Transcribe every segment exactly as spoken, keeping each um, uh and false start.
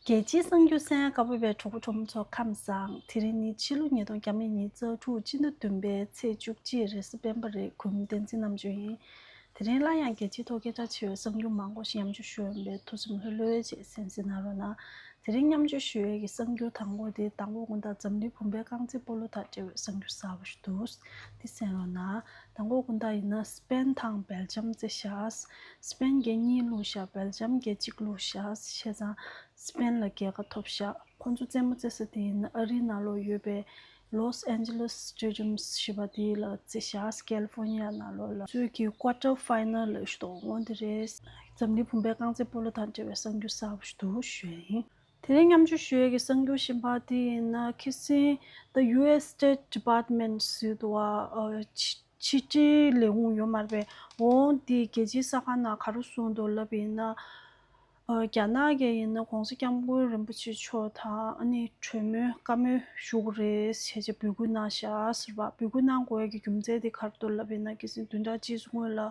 རྒྱལ་སྤྱིའི་གསར་འགྱུར་གསན་ག་པོ་བའི་གྲོགས་པོ་གྲོགས་མོ་ཚོ་ཁམས་བཟང་། དེ་རིང་ནི་ཕྱི་ལོ་ཉིས་སྟོང་ཉི་ཤུ་རྩ་དྲུག་སྤྱི་ཟླ་བདུན་པའི་ཚེས་བཅུ་གཅིག་རེས་གཟའ་སྤེན་པ་རེད། གུས་མོ་བསྟན་འཛིན་རྣམ་དཔྱོད་ཡིན། དེ་རིང་སླར་ཡང་རྒྱལ་སྤྱིའི་ཐོག་སྐད་གྲགས་ཆེ་བའི་གསར་འགྱུར་མང་པོ་ཞིག་མཉམ་སྤྱོད་ཞུ་འོས་པའི་ཐུགས་སེམས་ལྷོད་ལྷོད་བྱས་གསན་གཟིགས་གནང་རོགས་གནང་། དེ་རིང་མཉམ་སྤྱོད་ཞུ་ཡས་ཀྱི་གསར་འགྱུར་དང་པོ་དེ་མདང་དགོང་དགོང་དག་འཛམ་གླིང་བུམ་པའི་རྐང་རྩེད་སྤོ་ལོ་དང་འབྲེལ་བའི་གསར་འགྱུར་གསར་པ་ཞིག་འདུག་དེ་གསན་རོགས་གནང་། མདང་དགོང་དགོང་དག་ཡིན་ན་སི་པེན་དང་སྦེལ་ཇམ་རྩེ་ཤག་སི་པེན་གྱིས་གཉིས་བླུགས་ཤག་སྦེལ་ཇམ་གྱིས་གཅིག་བླུགས་ཤག་བྱས་ཙང་སི་པེན་ལ་རྒྱལ་ཁ་ཐོབ་ཤག་ཁོང་ཚོ་རྩེད་མོ་རྩེ་ས་དེ་ཡིན་ན་ཨ་རིའི་ནང་ལོགས་ཡོད་པའི་Los Angeles Stadium ཞེས་པ་དེ་ལ་རྩེ་ཤག་ཀེ་ལི་ཧྥོ་ནི་ཡ་ནང་ལོགས་ལ། ཚུལ་གྱི་quarter final ལ་ཞུ་དོ་འོང་དེ་རེད། འཛམ་གླིང་བུམ་པའི་རྐང་རྩེད་སྤོ་ལོ་དང་འབྲེལ་བའི་གསར་འགྱུར་གསར་པ་ཞིག་འདུག་ཞུ་ཡ་ཡིན། དེ་རིང་མཉམ་སྤྱོད་ཞུ་ཡས་ཀྱི་གསར་འགྱུར་གཞན་པ་དེ་ཡིན་ན་ཁི་སིང་the U S State Department ཟེར་འདུག་བ། ཕྱི་ཕྱི་དྲིལ་ལས་ཁུངས་ཡོད་མ་རེད་པས། འོང་དེ་རྒྱལ་སྤྱིའི་གསར་ཁང་ནང་ག་རེ་གསུངས་འདུག་ལབ་ཡིན་ན། རྒྱ་ནག་གིས་ཡིན་ན་༸གོང་ས་༸སྐྱབས་མགོན་རིན་པོ་ཆེ་མཆོག་དང་ཨ་ནི་གྲོས་མོལ་བཀའ་མོལ་ཞུ་དགོས་རེད་ཟེར་བྱས་འབོད་སྐུལ་གནང་ཤག་ཟེར་བ། འབོད་སྐུལ་གནང་དགོས་ཡས་ཀྱི་རྒྱུ་མཚན་དེ་ག་རེ་འདུག་ལབ་ཡིན་ན་ཁི་སིང་བདུན་ཕྲག་གཅིག་སྔོན་ལ་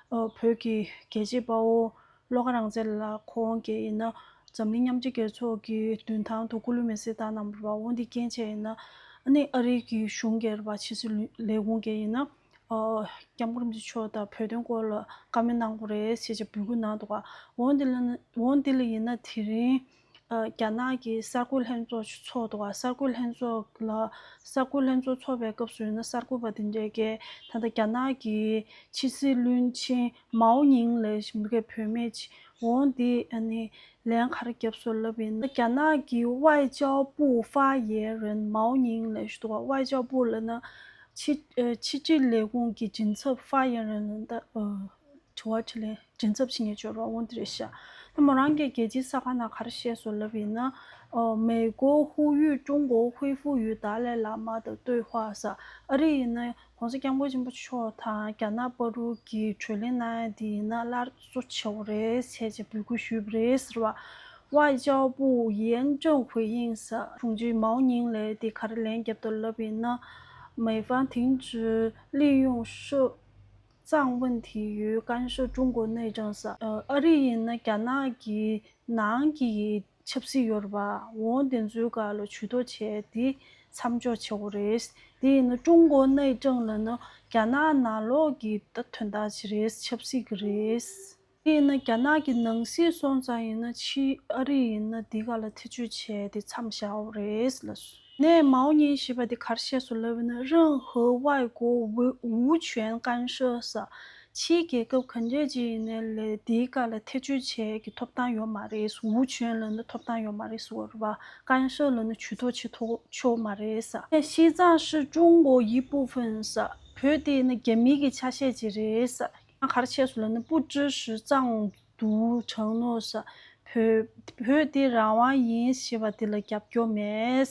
བོད་ཀྱི་རྒྱལ་གཅེས་དཔའ་བོ་བློ་དགའ་རང་བཙན་ལགས་ཁོང་གིས་ཡིན་ན་འཛམ་གླིང་མཉམ་འབྲེལ་རྒྱལ་ཚོགས་ཀྱི་མདུན་ཐང་དུ་སྐུ་ལུས་མེར་སྲེག་བཏང་གནང་བ་རེད་པ། འོ་འདི་རྐྱེན་བྱས་ཡིན་ན་ཨ་ནི་ཨ་རི་གི་གཞུང་གི་རེད་པ། ཕྱི་སྲིད་ལས་ཁུངས་ཀྱིས་ཡིན་ན་ཨོ་༸སྐྱབས་མགོན་རིན་པོ་ཆེ་མཆོག་དང་བོད་དོན་སྐོར་ལ་བཀའ་མོལ་གནང་དགོས་རེད་ཟེར་བྱས་འབོད་སྐུལ་གནང་འདུག་ག་འོ་འདི་ལ་འོ་འདི་ལ་ཡིན་ན་དེ་རིང་རྒྱ་ནག་གི་གསར་འགོད་ལྷན་ཚོགས་ཚོགས་འདུག་ག་གསར་འགོད་ལྷན་ཚོགས་ལ་གསར་འགོད་ལྷན་ཚོགས་ཚོགས་པའི་སྐབས་སུ་ཡིན་ན་གསར་འགོད་པ་དེ་འདྲས་ཀྱིས་ད་ལྟ་རྒྱ་ནག་གི་ཕྱི་སྲིད་བློན་ཆེན་མའོ་ཉིང་ལེ་ཞིག་འདུག་གས། བུད་མེད་ཅིག་འོ་འདི་ཨ་ནི་ལན་ག་རེ་བརྒྱབ་སོང་ལབ་ཡིན་ན། རྒྱ་ནག་གི་外交部发言人མའོ་ཉིང་ལེ་ཞིག་འདུག་ག外交部ལབ་ན་ཕྱི་ཕྱི་དྲིལ་ལས་ཁུངས་ཀྱི་མགྲིན་ཚབ། 发言人ལབ་ན་ད་དྲི་བ་དྲིས་ལན། མགྲིན་ཚབ་བྱེད་མཁན་ཅིག་ཡོད་རེད་པ། འོ་འདི་རེད་ཤག་ད་མོ་རང་གིས་རྒྱལ་སྤྱིའི་གསར་ཁང་ནང་ག་རེ་བཤད་སོང་ལབ་ཡིན་ན། ཨོ། 美国呼吁中国恢复与达赖喇嘛的对话ཟེར། ཨ་རི་ཡིན་ན་༸གོང་ས་༸སྐྱབས་མགོན་ཆེན་པོ་མཆོག་དང་རྒྱ་ནག་བར་དུ་གི་གྲོས་གླེང་གནང་ཡ་དེ་ཡིན་ན་སླར་གསོ་བྱེད་དགོས་རེད་ཟེར་བྱས་འབོད་སྐུལ་ཞུས་པ་རེད་ཟེར་བ། 外交部严正回应ཟེར། དྲུང་ཆེ་མའོ་ཉིང་ལེ་དེ་ག་རེ་ལན་བརྒྱབ་འདུག་ལབ་ཡིན་ན། 美方停止利用涉 藏问题与干涉中国内政ཟེར། ཨ་རི་ཡིན་ན་རྒྱ་ནག་གི་ནང་གི་ཆབ་སྲིད་ཡོད་རེད་པ། འོ་དེ་ཚོའི་སྒང་ལ་ཇུས་གཏོགས་བྱས་ཏེ་མཚམས་འཇོག་བྱེད་དགོས་རེད། དེ་ཡིན་ན་中国内政ལབ་ན་རྒྱ་ནག་ནང་ལོགས་ཀྱི་ད་དོན་དག་ཅིག་རེད། ཆབ་སྲིད་ཀྱི་རེད། དེ་ཡིན་ན་རྒྱ་ནག་གི་ནང་སྲིད་སོང་ཙང་ཡིན་ན་ཕྱི་ཨ་རི་ཡིན་ན་འདི་སྒང་ལ་ཐེ་བྱུས་བྱས་ཏེ་མཚམས་བཞག་དགོས་རེད་ལབ་སོང་། ནས་མའོ་ཉིང་ཞེས་པ་དེ་ག་རེ་བཤད་སོང་ལབ་ན། 任何外国无无权干涉ཟེར། ཕྱིའི་རྒྱལ་ཁབ་ག་འདྲས་ཅིག་ཡིན་ནའི་ལས་དེའི་སྒང་ལ་ཐེ་བྱུས་བྱེད་ཀྱི་ཐོབ་ཐང་ཡོད་མ་རེད། 无权ལབ་ན་ཐོབ་ཐང་ཡོད་མ་རེད་ཟེར་བ་རེད་པ། 干涉ལབ་ན་ཇུས་གཏོགས་བྱེད་ཐུབ་ཆོག་མ་རེད་ཟེར། 西藏是中国一部分ཟེར། བོད་དེ་ནི་རྒྱ་མིའི་གི་ཆ་ཤས་ཅིག་རེད་ཟེར། ག་རེ་བཤད་སོང་ལབ་ན། 不支持藏独承诺ཟེར། བོད་བོད་དེ་རང་དབང་ཡིན་ཞེས་པ་དེ་ལ་རྒྱབ་སྐྱོར་མེད།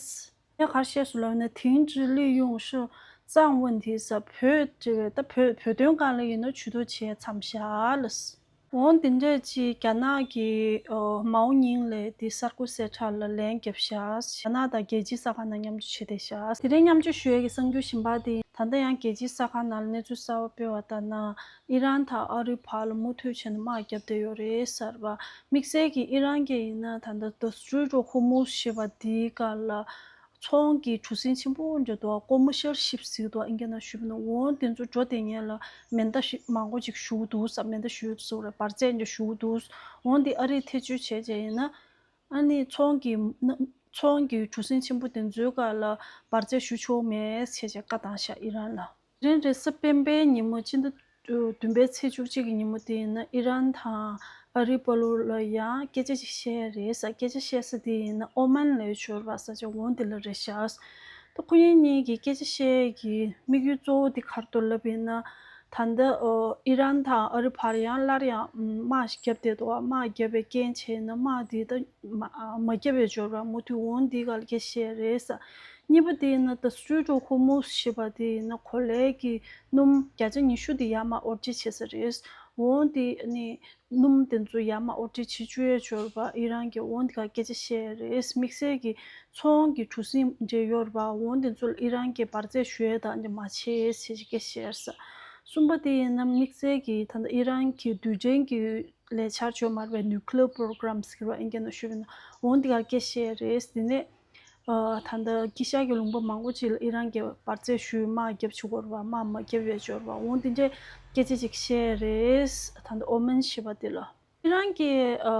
དེ་ག་རེ་བཤད་སོང་ལབ་ན། 停止利用是藏问题ཟེར། བོད་ཅེས་པའི་ད་བོད་བོད་དོན་སྒང་ལ་ཡིན་ན་ཇུས་གཏོགས་བྱས་མཚམས་བཞག་ལབ། འོ་འདི་འདྲས་ཅིག་རྒྱ་ནག་གི་ཨོ་མའོ་ཉིང་ལེ་དེ་གསར་འགོད་གསལ་བསྒྲགས་ལ་ལན་བརྒྱབ་ཤག་རྒྱ་ནག་དང་རྒྱལ་སྤྱིའི་གསར་ཁང་ནང་མཉམ་ཞུགས་བྱས་བསྡད་ཤག་དེ་རིང་མཉམ་ཞུགས་ཞུ་ཡས་ཀྱི་གསར་འགྱུར་གཞན་པ་དེ། ད་ལྟ་ཡང་རྒྱལ་སྤྱིའི་གསར་ཁང་ནང་ལ་གནས་ཚུལ་གསར་པ་སྤེལ་བ་ལྟར་ན། ཨི་རན་དང་ཨ་རི་བར་ལ་མུ་མཐུད་བྱས་ནས་དམག་བརྒྱབ་བསྡད་ཡོད་རེད་ཟེར་བ། དམིགས་བསལ་གྱིས་ཨི་རན་གྱིས་ཡིན་ན་ད་ལྟ་The Strait of Hormuz ཞེས་པ་དེའི་སྒང་ལ་ཚོང་གི་གྲུ་གཟིངས་ཆེན་པོ་འདྲ་འདུག་སྒོར་མོ་ཤར་བཞི་བརྩིས་འདུག་ཨིན་སྐད་ནང་ཞུས་པ་ན། འོ་དེ་ཚོ་འགྲོ་བསྡད་མཁན་ལ་མེ་མདའ་ཞིག་མང་པོ་ཅིག་གཞུས་འདུག་ཟེར། མེ་མདའ་གཞུས་སོང་རེད། འབར་རྫས་འདྲ་གཞུས་འདུག་འོ་འདི་ཨ་རིས་ཐེ་བྱུས་བྱས་བྱས་ཡིན་ན། ཨ་ནི་ཚོང་གི་ཚོང་གི་གྲུ་གཟིངས་ཆེན་པོ་དེ་ཚོའི་སྒང་ལ་འབར་རྫས་གཞུ་ཆོག་མེད་ཟེར་བྱས་བཀའ་བཏང་ཤག་ཨི་རན་ལ། དེ་རིང་རེས་གཟའ་སྤེན་པའི་ཉིན་མོ་སྤྱི་ཟླ་བདུན་པའི་ཚེས་བཅུ་གཅིག་གི་ཉིན་མོ་དེ་ཡིན་ན་ཨི་རན་དང་ཨ་རིའི་བར་ལ་ཡང་སྐད་ཆ་ཅིག་བཤད་རེད་ཟེར། སྐད་ཆ་བཤད་ས་དེ་ཡིན་ན་ཨོ་མན་ལབ་ཡས་ཅིག་ཡོད་རེད་པ། ས་ཆ་འོ་འདི་ལ་རེད་ཤག་ད་ཁོ་གཉིས་གཉིས་ཀྱིས་སྐད་ཆ་བཤད་ཡས་ཀྱི་དམིགས་ཡུལ་གཙོ་བོ་དེ་ག་རེ་འདུག་ལབ་ཡིན་ན། ད་ལྟ་ཨོ་ཨི་རན་དང་ཨ་རི་བར་ཡང་སླར་ཡང་དམག་ཞིག་བརྒྱབ་བསྡད་འདུག་དམག་བརྒྱབ་པའི་རྐྱེན་བྱས་ན་དམག་དེ་ད་མ་མ་བརྒྱབ་པའི་ཅིག་ཡོད་རེད་པ། མུ་མཐུད་འོ་འདི་སྒང་ལ་སྐད་ཆ་བཤད་རེད་ཟེར། གཉིས་པ་དེ་ཡིན་ན་The Strait of Hormuz ཞེས་པ་དེ་ཡིན་ན་གོ་ལའི་གི་སྣུམ་བརྒྱ་ཆ་ཉི་ཤུ་དེ་ཡར་མར་དབོར་འདྲེན་བྱེད་ས་རེད། འོ་འདི་ནི་སྣུམ་དེ་ཚོ་ཡར་མར་དབོར་འདྲེན་བྱེད་བཅུག་ཡས་ཅིག་ཡོད་རེད་པ། ཨི་རན་གྱིས་འོ་འདི་སྒང་སྐད་ཆ་བཤད་རེད། དམིགས་བསལ་གྱི་ཚོང་གི་གྲུ་གཟིངས་འདྲ་ཡོད་རེད་པ། འོ་འདི་ཚོ་ལ་ཨི་རན་གྱིས་འབར་རྫས་གཞུ་ཡས་དང་འདི་མ་བྱེད་ཟེར་གྱི་སྐད་ཆ་བཤད་ཟེར། གསུམ་པ་དེ་ཡིན་ན་དམིགས་བསལ་གྱི་ད་ལྟ་ཨི་རན་གྱི་རྡུལ་ཕྲན་གྱི་ ལས་འཆར་ཅིག་ཡོད་མ་རེད་པས། ནིའུ་ཀི་ལི་ཡར་པོ་རོ་གྷི་རམ་ཟེར་གྱི་རེད་པ། ཨིན་སྐད་ནང་ཞུས་པ་ཡིན་ན། འོ་འདི་ག་སྐད་བཤད་རེད། དེ་ནས་ཨ་ད་ལྟ་དཀྱིལ་ཤར་གྱི་ལུང་པ་མང་པོ་ཅིག་ལ་ཨི་རན་གྱིས་འབར་རྫས་གཞུས་དམག་རྒྱབ་བྱེད་ཀྱི་ཡོད་རེད་པ། དམག་མ་རྒྱབ་ཡོད་ཅིག་ཡོད་རེད་པ། འོ་འདི་འདྲའི་སྐད་ཆ་ཅིག་བཤད་རེད། ད་ལྟ་ཨོ་མན་ཞེས་པ་དེ་ལ། ཨི་རན་གྱིས་ཨ་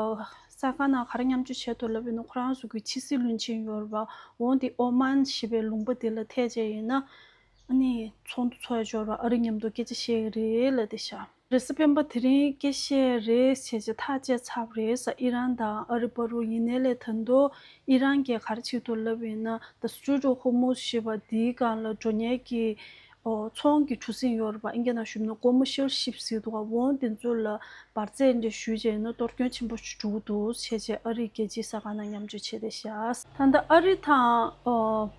ས་ག་ནང་ག་རེ་མཉམ་སྤྱོད་བྱས་འདུག་ལབ་ཡིན་ན། ཁོ་རང་ཚོ་གི་ཕྱི་སྲིད་བློན་ཆེན་ཡོད་རེད་པ། འོ་འདི་ཨོ་མན་ཞེས་པའི་ལུང་པ་དེ་ལ་ཐད་བྱས་ཡིན་ན། ཨ་ནི་ཚོགས་འདུ་ཚོགས་ཡ་ཅིག་ཡོད་རེད་པ། ཨ་རི་མཉམ་དུ་སྐད་ཆ་བཤད་ཀྱི་རེད་ལབ་བསྡད་ཤག་རེས་གཟའ་སྤེན་པ་དེ་རིང་སྐད་བཤད་རེད་བྱས་བྱས་ཐག་བཅད་ཚར་བ་རེད་ཟེར། ཨི་རན་དང་ཨ་རི་བར་དུ། ཡིན་ནའི་ལས་ད་དུང་ཨི་རན་གྱིས་ག་རེ་བྱེད་འདུག་ལབ་ཡིན་ན། The Strait of Hormuz ཞེས་པ་འདིའི་སྒང་ལ་འགྲོ་མཁན་གྱི་ཨོ་ཚོང་གི་གྲུ་གཟིངས་ཡོད་རེད་པ། ཨིན་སྐད་ནང་ཞུས་ན་commercial ship ཟེར་འདུག་ག་འོ་དེ་ཚོ་ལ་འབར་རྫས་འདྲ་གཞུས་བྱས་ན་གཏོར་སྐྱོན་ཆེན་པོ་ཞིག་འགྲོ་གི་འདུག་བྱས་བྱས་ཨ་རིའི་རྒྱལ་སྤྱིའི་ས་ཁང་ནང་མཉམ་སྤྱོད་བྱས་བསྡད་ཤག་ད་ལྟ་ཨ་རི་དང་ཨོ་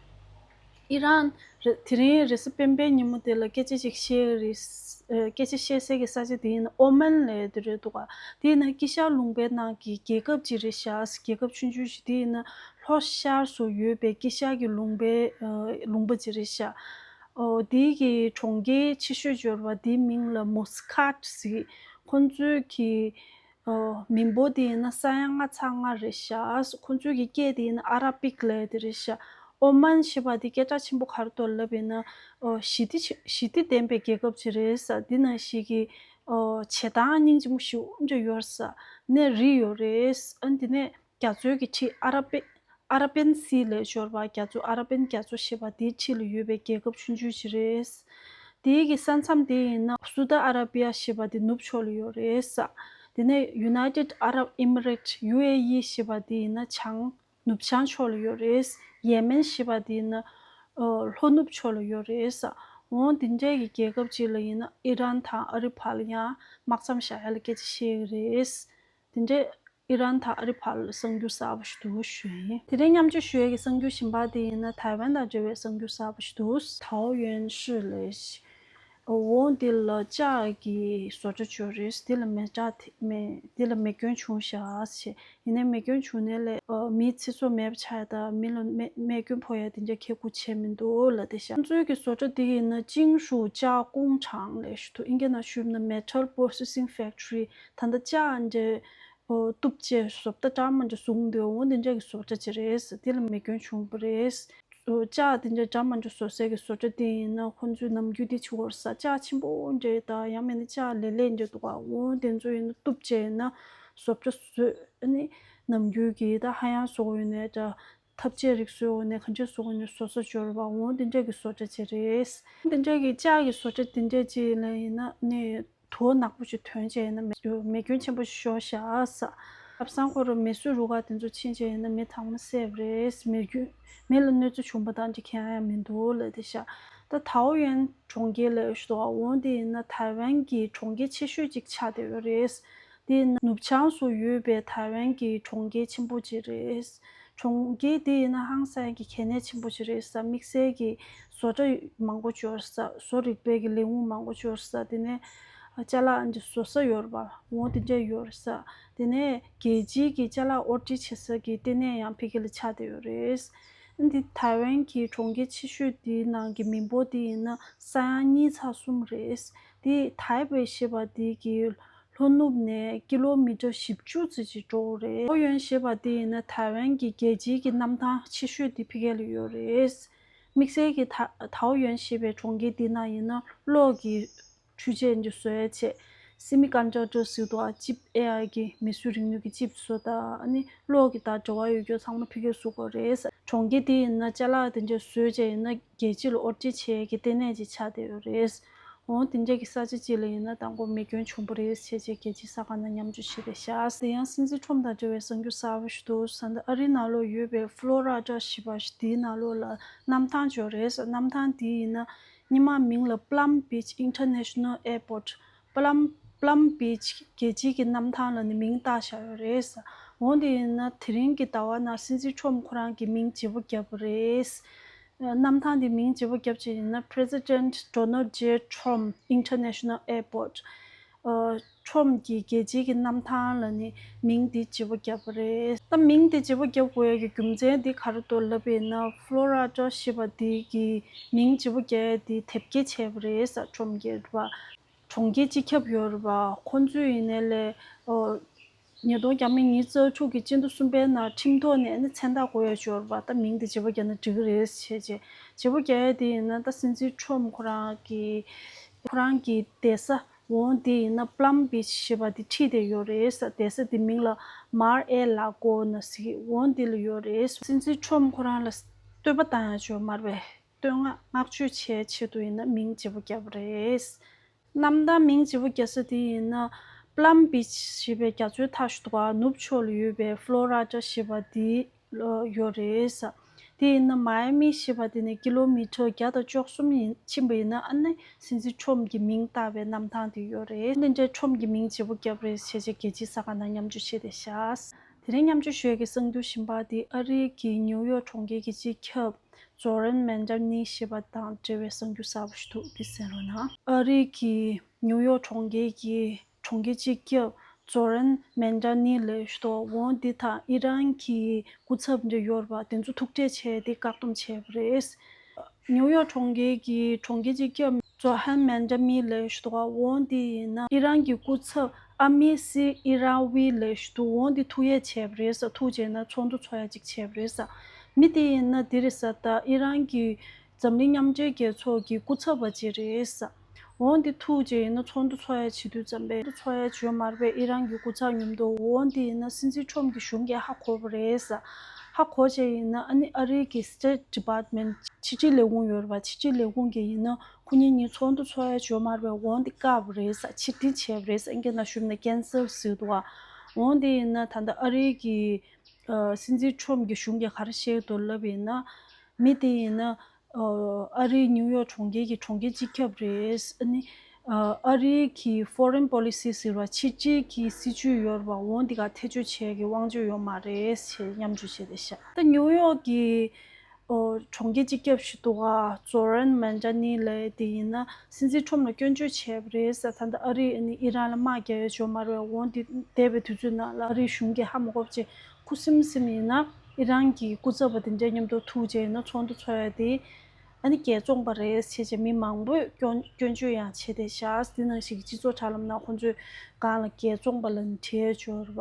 ཨི་རན་རེ་དེ་རིང་རེས་གཟའ་སྤེན་པའི་ཉིན་མོ་དེ་ལ་སྐད་ཆ་ཅིག་བཤད་རེད། ཨ་སྐད་ཆ་བཤད་སའི་གི་ས་ཆ་དེ་ཡིན་ན་ཨོ་མན་ལབ་ཡ་དེ་རེད་འདུག་ག་དེ་ཡིན་ན་དཀྱིལ་ཤར་ལུང་པའི་ནང་གི་རྒྱལ་ཁབ་ཅིག་རེད་ཤག་རྒྱལ་ཁབ་ཆུང་ཆུང་ཞིག་དེ་ཡིན་ན་ལྷོ་ཤར་སུ་ཡོད་པའི་དཀྱིལ་ཤར་གྱི་ལུང་པའི་ཨ་ལུང་པ་ཅིག་རེད་ཤག་ཨོ་དེའི་གི་གྲོང་ཁྱེར་ཆེ་ཤོས་ཅིག་ཡོད་རེད་པ། དེའི་མིང་ལ་མུ་སི་ཁཱད་ཟེར། ཁོང་ཚོའི་གི་ཨོ་མི་འབོར་དེ་ཡིན་ན་ས་ཡ་ལྔ་ཚེག་ལྔ་རེད་ཤག་ཁོང་ཚོའི་གི་སྐད་དེ་ཡིན་ན་ཨ་ར་བིག་ལབ་ཡ་དེ་རེད་ཤག་ཨོ་མན་ཞེས་པ་དེ་སྐད་གྲགས་ཆེན་པོ་ག་རེ་འདུག་ལབ་ཡིན་ན། ཨོ་ཞི་བདེ་ཆེ་ཞི་བདེ་ལྡན་པའི་རྒྱལ་ཁབ་ཅིག་རེད་ཟེར། འདི་ནང་བཞིན་གི་ཨོ་བྱེ་ཐང་སྙིང་རྗེ་མོ་ཞེ་པོ་ཅིག་ཡོད་ཟེར། ནས་རི་ཡོད་རེད། ཨ་འདི་ནས་རྒྱ་མཚོའི་གི་འཁྲིས་ཨ་ར་པེ་ཨ་ར་པེན་སི་ལབ་ཡ་ཅིག་ཡོད་རེད་པ། རྒྱ་མཚོ་ཨ་ར་པེན་རྒྱ་མཚོ་ཞེས་པ་དེའི་འཁྲིས་ལ་ཡོད་པའི་རྒྱལ་ཁབ་ཆུང་ཆུང་ཞིག་རེད། དེའི་གི་ས་མཚམས་དེ་ཡིན་ན་སུ་ཏི་ཨ་ར་བི་ཡ་ཞེས་པ་དེ་ནུབ་ཕྱོགས་ལ་ཡོད་རེད་ཟེར། དེ་ནས་United Arab Emirates U A E ཞེས་པ་དེ་ཡིན་ན་བྱང་ནུབ་བྱང་ཕྱོགས་ལ་ཡོད་རེད། ཡེ་མེན་ཞེས་པ་དེ་ཡིན་ན་ཨ་ལྷོ་ནུབ་ཕྱོགས་ལ་ཡོད་རེད་ཟེར། འོ་དེ་འདྲའི་གི་རྒྱལ་ཁབ་ཅིག་ལ་ཡིན་ན་ཨི་རན་དང་ཨ་རི་བར་ལ་ཡང་དམག་མཚམས་བཞག་ཡ་ལ་སྐད་ཆ་བཤད་ཀྱི་རེད། དེ་འདྲའི་ཨི་རན་དང་ཨ་རི་བར་ལ་གསར་འགྱུར་གསར་པ་ཞིག་འདུག་ཞུ་ཡིན། དེ་རིང་མཉམ་སྤྱོད་ཞུ་ཡས་ཀྱི་གསར་འགྱུར་གཞན་པ་དེ་ཡིན་ན་ཐའེ་ཝན་དང་འབྲེལ་བའི་གསར་འགྱུར་གསར་པ་ཞིག་འདུག་ཐའོ་ཡོན་ཧྲི་ལབ་ཡ་ཞིག་འོ་འདི་ལ་ལྕགས་ཀྱི་བཟོ་གྲྭ་ཅིག་ཡོད་རེད། འདི་ལ་མེ་སྲེག་ཐེབས་མེད། འདི་ལ་མེ་སྐྱོན་བྱུང་ཤག་ཟེར། ཡིན་ནའི་མེ་སྐྱོན་བྱུང་ནའི་ལས་ཨ་མིའི་ཚེ་སྲོག་མེད་པ་ཆགས་ཡ་དང་། མི་ལ་རྨས་རྨས་སྐྱོན་ཕོག་ཡ་དེ་འདྲ་ཁྱབ་ཁུལ་བྱས་མི་འདུག་ལབ་བསྡད་ཤག་ཁོང་ཚོའི་གི་བཟོ་གྲྭ་འདི་ཡིན་ན་ཅིང་ཧྲུའུ་ལྕགས་ཀུང་ཁྲང་ལབ་ཞིག་འདུག་ཨིན་སྐད་ནང་ཞུས་ན་Metal Processing Factory། ད་ལྟ་ལྕགས་འདྲ་ཨོ་གཏུབ་བྱས་བཟོ་ལྟ་འདྲ་མི་འདྲ་བཟོ་གི་འདུག་འོ་འདི་འདྲ་གི་བཟོ་གྲྭ་ཅིག་རེད། འདི་ལ་མེ་སྐྱོན་བྱུང་བ་རེད། ལྕགས་དེ་འདྲ་འདྲ་མི་འདྲ་བཟོ་སའི་གི་བཟོ་གྲྭ་དེ་ཡིན་ན་ཁོང་ཚོའི་ནམ་རྒྱུན་དེ་བྱེད་ཀྱི་ཡོད་རེད་ཟེར། ལྕགས་ཆེན་པོ་འདྲ་དང་ཡང་མིན་ན་ལྕགས་ལེབ་ལེབ་འདྲ་འདུག་ག་འོ་དེ་ཚོ་ཡིན་ན་གཏུབ་བྱས་ཡིན་ན་བཟོ་གྲྭ་བཟོས། ཨ་ནི་ནམ་རྒྱུན་གྱི་ད་ཧ་ཡང་བཟོ་དགོས་ཡོད་ནའི་འདྲ། ཐབ་ཆས་རིགས་བཟོ་དགོས་ནའི་གང་ཅི་བཟོ་དགོས་ནའི་བཟོ་ས་འབྱོར་བ་འོ་དེ་འདྲ་གི་བཟོ་གྲྭ་ཅིག་རེད། དེ་འདྲ་གི་ལྕགས་ཀྱི་བཟོ་གྲྭ་དེ་འདྲ་ཅིག་ལ་ཡིན་ན་ནི། དུ་བ་ནག་པོ་ཞིག་ཐོན་བྱས་ཡིན་ན་མེ་མེ་སྐྱོན་ཆེན་པོ་ཞིག་ཤོར་ཤག་ཟེར། ལམ་སང་ཁོ་རང་མེ་གསོད་རུ་ཁག་དེ་ཚོ་ཕྱིན་བྱས་ཡིན་ན་མི་ཚང་མ་བསད་པ་རེད། མེ་སྐྱོན་མི་ལ་གནོད་འཚེ་བྱུང་པ་དང་ཅི་གང་ཡང་མི་འདུག་ལབ་བསྡད་ཤག་ད་ཐའོ་ཡོན་གྲོང་ཁྱེར་ལབ་ཡ་ཞིག་འདུག་འོ་དེ་ཡིན་ན་ཐའེ་ཝན་གྱི་གྲོང་ཁྱེར་ཆེ་ཤོས་ཅིག་ཆགས་བསྡད་ཡོད་རེད། དེ་ཡིན་ན་ནུབ་བྱང་སུ་ཡོད་པའི་ཐའེ་ཝན་གྱི་གྲོང་ཁྱེར་ཆེན་པོ་ཅིག་རེད། གྲོང་ཁྱེར་དེ་ཡིན་ན་ཧང་སང་གི་གལ་གནད་ཆེན་པོ་ཞིག་རེད་ཟེར། དམིགས་བསལ་གྱི་བཟོ་གྲྭ་མང་པོ་ཅིག་ཡོད་རེད་ཟེར། བཟོ་རིག་པའི་གི་ལས་ཁུངས་མང་པོ་ཅིག་ཡོད་རེད་ཟེར། དེ་ནས་ཅ་ལག་འདི་བཟོ་ས་ཡོད་རེད་པ། འོ་དེ་འདྲ་ཡོད་རེད་ཟེར། དེ་ནས་རྒྱལ་སྤྱིའི་གི་ཅ་ལག་ཨོར་སྐྱེལ་བྱེད་ས་གི་ལྟེ་གནས་ཡང་ཕ་གི་ལ་ཆགས་བསྡད་ཡོད་རེད། འདི་ཐའེ་ཝན་གྱི་གྲོང་ཁྱེར་ཆེ་ཤོས་འདིའི་ནང་གི་མི་འབོར་དེ་ཡིན་ན་ས་ཡ་གཉིས་ཚེག་གསུམ་རེད། དེ་ཐའེ་པེ་ཞེས་པ་དེ་གི་ལྷོ་ནུབ་ནས་ཀི་ལོ་མི་ཊར་བཞི་བཅུ་ཙམ་ཅིག་འགྲོ་གི་རེད། ཐའོ་ཡོན་ཞེས་པ་དེ་ཡིན་ན་ཐའེ་ཝན་གྱི་རྒྱལ་སྤྱིའི་གི་གནམ་ཐང་ཆེ་ཤོས་དེ་ཕ་གི་ལ་ཡོད་རེད། དམིགས་བསལ་གྱི་ཐའོ་ཡོན་ཞེས་པའི་གྲོང་ཁྱེར་འདི་ནང་ཡིན་ན་གློག་གི་འཕྲུལ་ཆས་འདི་བཟོ་ཡ་བྱས། སེ་མི་ཀོན་ཌག་ཊར་ཟེར་འདུག་ཨ། ཅིབ་ཨེ་ཨའི་གི་མིས་བཟོས་རིག་ནུས་ཀྱི་ཅིབ་བཟོ་དང་ཨ་ནི་གློག་གི་དང་འབྲེལ་བ་ཡོད་རྒྱུ་ཚང་མ་ཕ་གིར་བཟོ་དགོས་རེད། གྲོང་ཁྱེར་འདི་ཡིན་ན་ཅ་ལག་དེ་འདྲ་བཟོས་བྱས་ཡིན་ན་རྒྱལ་སྤྱི་ལ་ཨོ་ཊི་བྱེད་ཀྱི་ལྟེ་གནས་ཅིག་ཆགས་བསྡད་ཡོད་རེད། འོ་དེ་འདྲ་གི་ས་ཆ་ཅིག་ལ་ཡིན་ན་དང་པོ་མེ་སྐྱོན་བྱུང་བ་རེད་བྱས་བྱས་རྒྱལ་སྤྱིའི་གསར་ཁང་ནང་མཉམ་སྤྱོད་བྱས་པའི་ཤག་དེ་ཡང་སྲིད་འཛིན་ཁྲོམ་དང་འབྲེལ་བའི་གསར་འགྱུར་གསར་པ་ཞིག་འདུག་ཟེར་ན། ཨ་རིའི་ནང་ལོགས་ཡོད་པའི་ཧྥ་ལོ་ར་ཌ་ཞེས་པ་ཞིག་དེའི་ནང་ལོགས་ལ་གནམ་ཐང་ཅིག་ཡོད་རེད་ཟེར། གནམ་ཐང་དེ་ཡིན་ན་སྔོན་མ་མིང་ལ་Palm Beach International Airport། པ་ལམ་པ་ལམ་བིཆ་རྒྱལ་སྤྱིའི་གི་གནམ་ཐང་ལ་ནི་མིང་བཏགས་བཞག་ཡོད་རེད། འོ་དེ་ཡིན་ན་དེ་རིང་གི་ཟླ་བ་ནང་སྲིད་འཛིན་ཁྲོམ་ཁོ་རང་གི་མིང་བརྗེ་པོ་བརྒྱབ་པ་རེད། གནམ་ཐང་དེ་མིང་བརྗེ་པོ་བརྒྱབ་ཅིག་ཡིན་ན་President Donald J Trump International Airport། ཁྲོམ་གྱི་རྒྱལ་སྤྱིའི་གི་གནམ་ཐང་ལ་ནི་མིང་དེ་བརྗེ་པོ་བརྒྱབ་པ་རེད། ད་མིང་དེ་བརྗེ་པོ་བརྒྱབ་དགོས་ཡ་གི་རྒྱུ་མཚན་དེ་ག་རེ་འདུག་ལབ་པ་ཡིན་ན་ཧྥ་ལོ་ར་ཌ་ཞེས་པ་དེ་གི་མིང་བརྗེ་པོ་བརྒྱབ་ཡ་དེ་དེབ་སྐྱེལ་བྱས་པ་རེད་ཟེར། ཁྲོམ་གྱིས་རེད་པ། གྲོང་ཁྱེར་སྤྱི་ཁྱབ་ཡོད་རེད་པ། ཁོང་ཚོས་ཡིན་ནའི་ལས་ཨོ། ཉིས་སྟོང་བརྒྱ་མེད་ཉི་ཤུ་རྩ་དྲུག་གི་སྤྱི་ཟླ་གསུམ་པའི་ནང་ཁྲིམས་ཐོག་ནས་ནི་མཚན་རྟགས་དགོས་ཡ་ཅིག་ཡོད་རེད་པ། ད་མིང་དེ་བརྗེ་པོ་བརྒྱབ་ན་འགྲིག་གི་རེད་བྱས་རྗེས། བརྗེ་པོ་བརྒྱབ་ཡ་དེ་ཡིན་ན་ད་སྲིད་འཛིན་ཁྲོམ་ཁོ་རང་གི་ཁོ་རང་གི་བསྡད་ས་འོ་དེ་ཡིན་ན་Palm Beach ཞེས་པ་དེ་ཁྲིད་བསྡད་ཡོད་རེད། བསྡད་ས་དེ་མིང་ལ་Mar-a-Lago ན་ཟེར་འོ་དེ་ལ་ཡོད་རེད། སྲིད་འཛིན་ཁྲོམ་ཁོ་རང་ལ་བསྟོད་པ་བཏང་ཡ་ཅིག་ཡོད་མ་རེད་པས། བསྟོད་བསྔགས་བསྔགས་བརྗོད་བྱེད་ཆེད་དུ་ཡིན་ན་མིང་བརྗེ་པོ་བརྒྱབ་པ་རེད། གནམ་ཐང་མིང་བརྗེ་པོ་རྒྱག་ས་དེ་ཡིན་ན་Palm Beach ཞེས་པའི་རྒྱ་མཚོའི་མཐའ་ཞིག་འདུག་ག་ནུབ་ཕྱོགས་ལ་ཡོད་པའི་Florida ཞེས་པ་དེ་ཡོད་རེད། དེ་ཡིན་ན་Miami ཞེས་པ་དེ་ནས་ཀི་ལོ་མི་ཊར་བརྒྱ་དང་བཅུ་གསུམ་ཡིན་ཕྱིན་པ་ཡིན་ན་ཨ་ནི་སྲིད་འཛིན་ཁྲོམ་གྱི་མིང་བཏགས་པའི་གནམ་ཐང་དེ་ཡོད་རེད། འདི་འདྲའི་ཁྲོམ་གྱི་མིང་བརྗེ་པོ་བརྒྱབ་རེད་བྱས་རྗེས་རྒྱལ་སྤྱིའི་གསར་ཁང་ནང་མཉམ་སྤྱོད་བྱས་ཏེ་བཞག་དེ་རིང་མཉམ་སྤྱོད་ཞུ་ཡས་ཀྱི་གསར་འགྱུར་གཞན་པ་དེ་ཨ་རིའི་གི་ནིའུ་ཡོག་གྲོང་ཁྱེར་གྱི་སྤྱི་ཁྱབ་Zohran Mamdani ཞེས་པ་དང་འབྲེལ་བའི་གསར་འགྱུར་གསར་པ་ཞིག་འདུག་འདི་གསན་རོགས་གནང་། ཨ་རིའི་གི་ནིའུ་ཡོག་གྲོང་ཁྱེར་གྱི་གྲོང་ཁྱེར་སྤྱི་ཁྱབ་Zohran Mamdani ལབ་ཞིག་འདུག་འོ་འདི་དང་ཨི་རན་གྱི་སྐུ་ཚབ་འདྲ་ཡོད་རེད་པ། དེ་ཚོ་ཐུག་འཕྲད་བྱས་ཏེ་བཀག་སྡོམ་བྱས་པ་རེད། ནིའུ་ཡོག་གྲོང་ཁྱེར་གྱི་གྲོང་ཁྱེར་སྤྱི་ཁྱབ་Zohran Mamdani ལབ་ཞིག་འདུག་འོ་འདི་ཡིན་ན་ཨི་རན་གྱི་སྐུ་ཚབ་ཨ་མི་སི་ཨི་ར་ཝི་ལབ་ཞིག་འདུག་འོ་འདི་ཐུག་ཡས་བྱས་པ་རེད་ས། ཐུག་བྱས་ན་ཚོགས་འདུ་ཚོགས་ཡས་ཅིག་བྱས་པ་རེད་ས། མི་དེ་ཡིན་ན་འདི་རེད་ས། ད་ཨི་རན་གྱི་འཛམ་གླིང་མཉམ་འབྲེལ་རྒྱལ་ཚོགས་ཀྱི་སྐུ་ཚབ་པ་ཅིག་རེད་ས། འོ་འདི་ཐུག་བྱས་ཡིན་ན་ཚོགས་འདུ་ཚོགས་ཡས་བྱེད་དུས་ཙམ་པས་ཚོགས་ཡས་བྱོས་མ་རེད་པས། ཨི་རན་གྱི་སྐུ་ཚབ་མཉམ་དུ། འོ་འདི་ཡིན་ན་སྲིད་འཛིན་ཁྲོམ་གྱི་གཞུང་གིས་ཧ་གོ་བ་རེད་ས། ཧ་གོ་བྱས་ཡིན་ན་ཨ་ནི་ཨ་རིའི་གི་State Department ཕྱི་དྲིལ་ལས་ཁུངས་ཡོད་རེད་པ། ཕྱི་དྲིལ་ལས་ཁུངས་ཀྱིས་ཡིན་ན་ཁོ་གཉིས་གཉིས་ཚོགས་འདུ་ཚོགས་ཡ་བྱོས་མ་རེད་པས། འོ་འདི་བཀག་པ་རེད་ས། ཕྱིར་འཐེན་བྱས་པ་རེད་ས། ཨིན་སྐད་ནང་ཞུས་ན་cancel ཟེར་འདུག་ག་འོ་འདི་ཡིན་ན་ད་ལྟ་ཨ་རིའི་གི་ཨ་སྲིད་འཛིན་ཁྲོམ་གྱི་གཞུང་གིས་ག་རེ་བཤད་འདུག་ལབ་ཡིན་ན། མི་དེ་ཡིན་ན་ཨ་ཨ་རིའི་ནིའུ་ཡོག་གྲོང་ཁྱེར་གྱི་གྲོང་ཁྱེར་སྤྱི་ཁྱབ་རེད། ཨ་ནི་ཨ་ཨ་རིའི་གི་Foreign Policy ཟེར་བ་ཕྱི་དྲིལ་གྱི་སྲིད་ཇུས་ཡོད་རེད་པ། འོ་འདི་ག་ཐེ་བྱུས་བྱེད་ཀྱི་དབང་ཆ་ཡོད་མ་རེད་ཞེས་མཉམ་སྤྱོད་བྱས་ཏེ་བཞག་ད་ནིའུ་ཡོག་གི་ཨོ་གྲོང་ཁྱེར་སྤྱི་ཁྱབ་ཞིག་འདུག་ག Zohran Mamdani ལབ་དེ་ཡིན་ན་སྲིད་འཛིན་ཁྲོམ་ལ་སྐྱོན་བརྗོད་བྱས་པ་རེད་ས། ད་ལྟ་ཨ་རིས་ཨ་ནི་ཨི་རན་ལ་དམག་རྒྱག་ཡ་བྱོས་མ་རེད་པས། འོ་འདི་འདས་པའི་དུས་ཚོད་ནང་ལ་ཨ་རིའི་གཞུང་གིས་ཧ་མ་གོ་བྱས། ཁུ་སིམ་སིམ་ཡིན་ན་ཨི་རན་གྱི་སྐུ་ཚབ་པ་དེ་འདྲས་མཉམ་དུ་ཐུག་བྱས་ཡིན་ན་ཚོགས་འདུ་ཚོགས་ཡ་དེ་ཨ་ནི་རྒྱལ་བཙོངས་པ་རེད་ཟེར་བྱས་མི་མང་པོས་སྐྱོན་སྐྱོན་བརྗོད་ཡང་བྱས་ཏེ་བཞག་འདི་ནང་བཞིན་གྱི་སྤྱི་ཚོགས་དྲ་ལམ་ནང་ཁོང་ཚོས་སྒང་ལ་རྒྱལ་བཙོངས་པ་ལབ་ནས་བྲིས་ཡོད་རེད་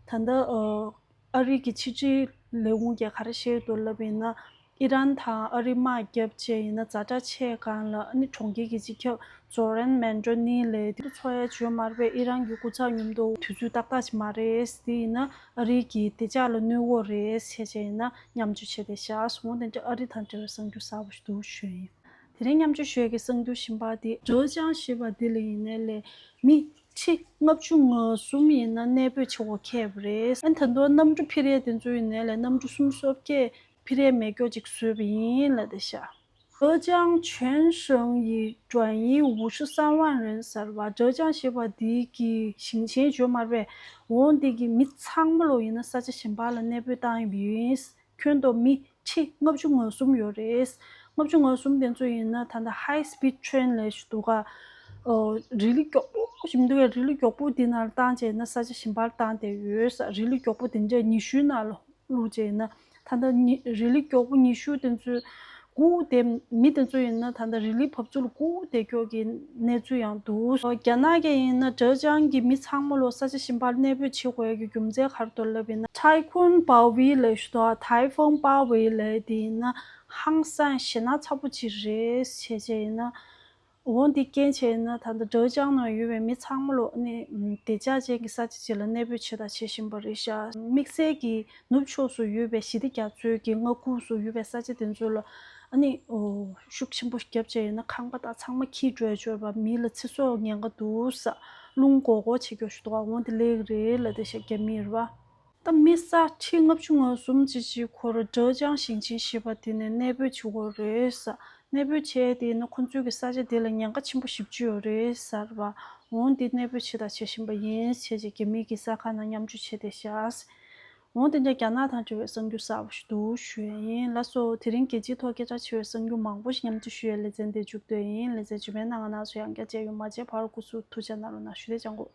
པ། ད་ལྟ་ཨ་རི་གི་ཕྱི་དྲིལ་ལས་ཁུངས་ཀྱིས་ག་རེ་བཤད་འདུག་ལབ་ཡིན་ན། ཨི་རན་དང་ཨ་རི་དམག་བརྒྱབ་བྱས་ཡིན་ན་ཛ་དྲག་ཆེ་སྒང་ལ་ཨ་ནི་གྲོང་ཁྱེར་གྱི་སྤྱི་ཁྱབ་Zohran Mamdani ལབ་དེ་ཚོགས་ཡ་བྱོས་མ་རེད་པས། ཨི་རན་གྱི་སྐུ་ཚབ་མཉམ་དུ་དུས་ཚོད་ཏག་ཏག་ཅིག་མ་རེད། དེ་ཡིན་ན་ཨ་རི་གི་བདེ་འཇགས་ལ་གནོད་འགོག་རེད་ཟེར་བྱས་ཡིན་ན་མཉམ་སྤྱོད་བྱས་ཏེ་བཞག་སོང་། དེ་འདྲ་ཨ་རི་དང་འབྲེལ་བའི་གསར་འགྱུར་གསར་པ་ཞིག་འདུག་ཞུ་ཡིན། དེ་རིང་མཉམ་སྤྱོད་ཞུ་ཡས་ཀྱི་གསར་འགྱུར་གཞན་པ་དེ་ཀྲེ་ཅང་ཞེས་པ་འདི་ལ་ཡིན་ནའི་ལས་མི་ཁྲི་ལྔ་བཅུ་ང་གསུམ་ཡིན་ན་གནས་སྤོས་བྱེད་དགོས་ཁེལ་བ་རེད། ཨ་ནི་ད་དུང་གནམ་གྲུ་འཕུར་ཡས་དེ་ཚོ་ཡིན་ནའི་ལས་གནམ་གྲུ་སུམ་ཅུ་སོ་བརྒྱད་འཕུར་ཡས་མེད་སྐྱོ་ཅིག་བཟོས་པ་ཡིན་ལབ་བསྡད་ཤག་ཀྲེ་ཅང་全省已转移五十三万人ཟེར་བ། ཀྲེ་ཅང་ཞེས་པ་འདི་གི་ཞིང་ཆེན་བརྗོད་མ་རེད་པས། འོ་འདི་གི་མི་ཚང་མ་ལོ་ཡིན་ན་ས་ཆ་གཞན་པ་ལ་གནས་སྤོས་བཏང་ཡོད་པ་ཡིན། ཁྱོན་བསྡོམས་མི་ཁྲི་ལྔ་བཅུ་ང་གསུམ་ཡོད་རེད། ལྔ་བཅུ་ང་གསུམ་དེ་ཚོ་ཡིན་ན་ད་ལྟ་High Speed Train ལབ་ཞིག་འདུག་ག་ཨོ། རི་ལི་མགྱོགས་པོ་ཞིག་མི་འདུག་གས། རི་ལི་མགྱོགས་པོ་འདི་ནང་ལ་བཏང་བྱས་ན་ས་ཆ་གཞན་པར་བཏང་བསྡད་ཡོད་ས། རི་ལི་མགྱོགས་པོ་དེ་འདྲས་ཉི་ཤུའི་ནང་ལ་བླུགས་བྱས་ན་ད་ལྟ་ཉི་རི་ལི་མགྱོགས་པོ་ཉི་ཤུ་དེ་ཚོས་སྒུག་བསྡད། མི་དེ་ཚོ་ཡིན་ན་ད་ལྟ་རི་ལིའི་བབས་ཚུགས་ལ་སྒུག་བསྡད་ཀྱོག་གི་གནས་ཚུལ་ཡང་འདུག་རྒྱ་ནག་གི་ཡིན་ན་ཀྲེ་ཅང་གི་མི་ཚང་མ་ལོ་ས་ཆ་གཞན་པར་གནས་སྤོས་བྱེད་དགོས་ཡ་གི་རྒྱུ་མཚན་ག་རེ་འདུག་ལབ་ཡིན་ན། ཊའི་ཁུན་པའོ་ཝི་ལབ་ཞིག་འདུག་ཊའི་ཧྥང་པའོ་ཝི་ལབ་དེ་ཡིན་ན་ཧང་སང་ཞེད་སྣང་ཚ་པོ་ཅིག་རེད་བྱས་བྱས་ཡིན་ན། འོ་འདི་རྐྱེན་བྱས་ན་ད་ལྟ་ཀྲེ་ཅང་ནང་ཡོད་པའི་མི་ཚང་མ་ལོ་ནི་བདེ་འཇགས་ཅན་གྱི་ས་ཆ་ཅིག་ལ་གནས་སྤོས་བྱེད་དང་བྱེད་བཞིན་པ་རེད་ཤག་དམིགས་བསལ་གྱི་ནུབ་ཕྱོགས་སུ་ཡོད་པའི་ཞི་བདེ་རྒྱ་མཚོའི་གི་མངའ་ཁུལ་སུ་ཡོད་པའི་ས་ཆ་དེ་ཚོ་ལ་ཨ་ནི་ཨོ་ཤུགས་ཆེན་པོ་བརྒྱབ་བྱས་ཡིན་ན་ཁང་པ་དག་ཚང་མ་འཁྱིལ་འགྲོ་ཡ་ཅིག་ཡོད་པ། མི་ལ་ཚེ་སྲོག་ཉེན་ཁ་འདུག་ས། རླུང་འགོག་འགོག་བྱེད་རྒྱུ་ཞིག་འདུག་ག་འོ་འདི་ལེགས་རེད་ལབ་བསྡད་ཤག་རྒྱ་མི་རེད་པ། ད་མི་ས་ཁྲི་ལྔ་བཅུ་ང་གསུམ་ཅིག་ཅིག་ཁོ་རང་ཀྲེ་ཅང་ཞིང་ཆེན་ཞེས་པ་དེ་ནས་གནས་སྤོས་བྱེད་དགོས་རེད་ས། གནས་སྤོས་བྱས་དེ་ནི་ཁོ་ཚོའི་གི་ས་ཆ་དེ་ལ་ཉེན་ཁ་ཆེན་པོ་ཞེ་པོ་ཅིག་ཡོད་རེད་ཟེར་བ། འོ་འདི་གནས་སྤོས་བྱེད་དང་བྱེད་བཞིན་པ་ཡིན་བྱས་བྱས་རྒྱ་མིའི་གི་གསར་ཁང་ནང་མཉམ་སྤྱོད་བྱས་བསྡད་ཤག་འོ་དེ་འདྲ་རྒྱ་ནག་དང་འབྲེལ་བའི་གསར་འགྱུར་གསར་པ་ཞིག་འདུག་ཞུ་ཡ་ཡིན། ལགས་སོ། དེ་རིང་རྒྱལ་སྤྱིའི་ཐོག་སྐད་གྲགས་ཆེ་བའི་གསར་འགྱུར་མང་པོ་ཞིག་མཉམ་སྤྱོད་ཞུ་ཡའི་ལེ་ཚན་འདིར་མཇུག་བསྡུ་ཡ་ཡིན། ལེ་ཚན་རྗེས་མའི་ནང་ང་རྣམ་ཚོ་ཡང་བསྐྱར་མཇལ་ཡོང་། མ་མཇལ་བར་སྐུ་གཟུགས་ཐུགས་ཅག་གནང་རོགས་གནང་ཞུ། དེ་ཅང་གོ།